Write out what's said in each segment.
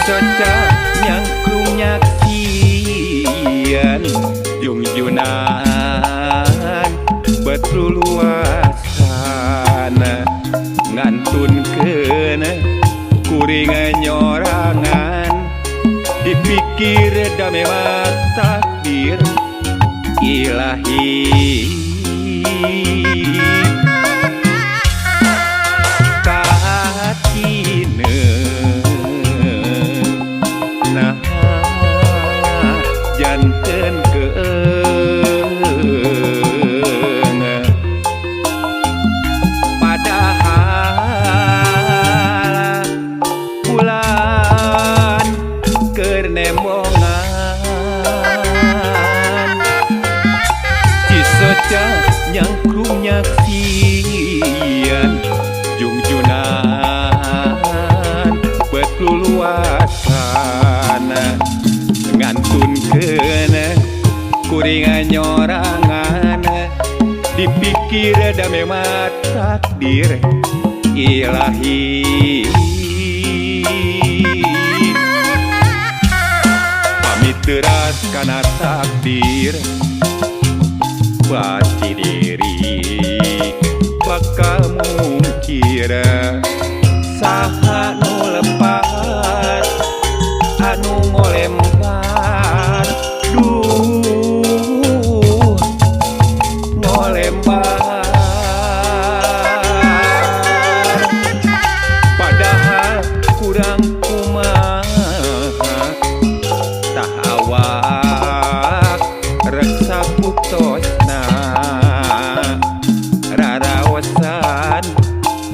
Cisoca nyangkrung nyaksian jungjunan betruluasan ngantunkeun kuring nyorangan dipikir da memang takdir ilahi. Nah, janten keeng padahal bulan keur nembongan. Cisoca nyangkrung nyaksian jungjunan betluluasan ngantunkeun kuring nyorangan dipikir da memang takdir ilahi. Pamit deras kana takdir baci diri bakal mungkir saha nu lepat anu ngolempar duh ngolempar padahal kurang kumaha tah awak rek sabuktosna raraosan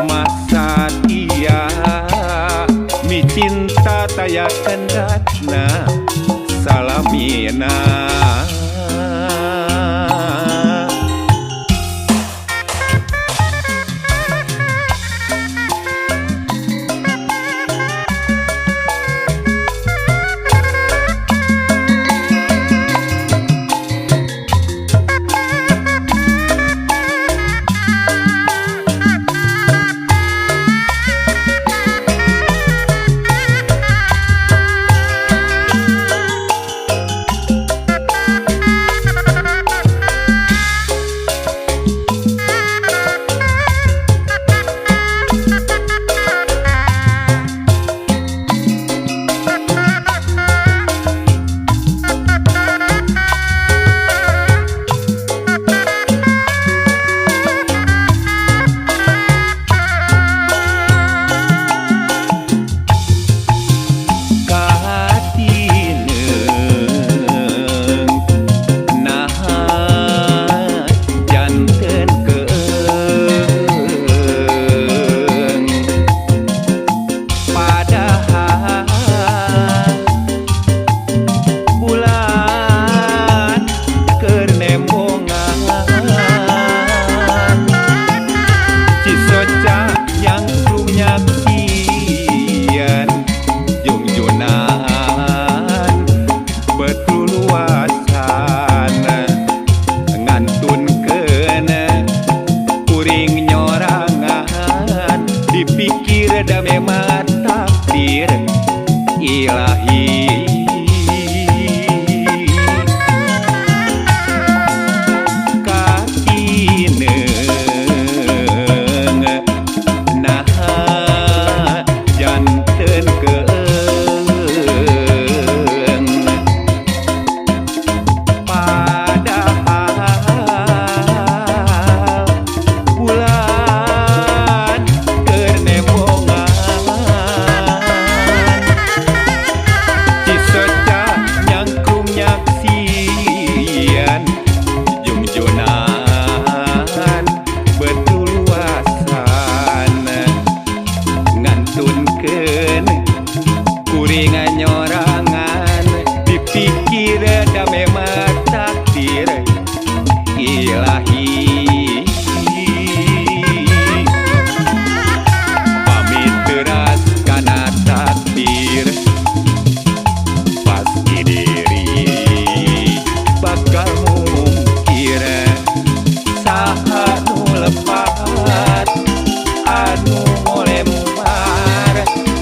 masa tia micinta taya kendatna salamina. Dipikir da memang takdir ilahi. Katineung nah janten keeng padahal bulan keur nembongan. Cisoca nyangkrung nyaksian jungjunan betuluasan ngantunkeun kuring nyorangan dipikir da memang takdir ilahi. Pamit deras kana takdir pasti diri bakal mungkir saha nu lepat anu ngolempar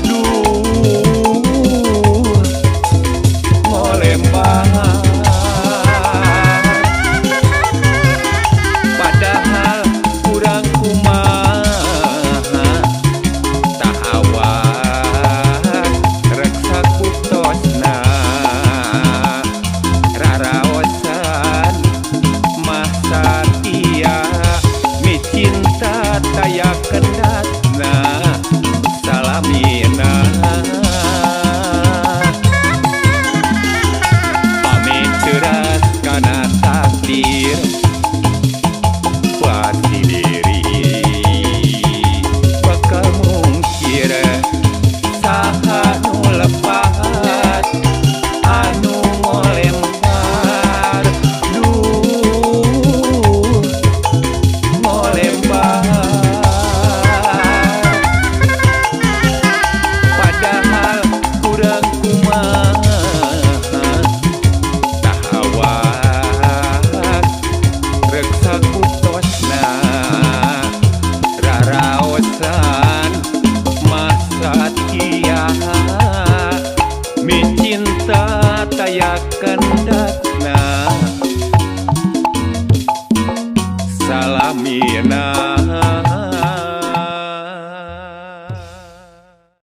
duh. Aya kendala.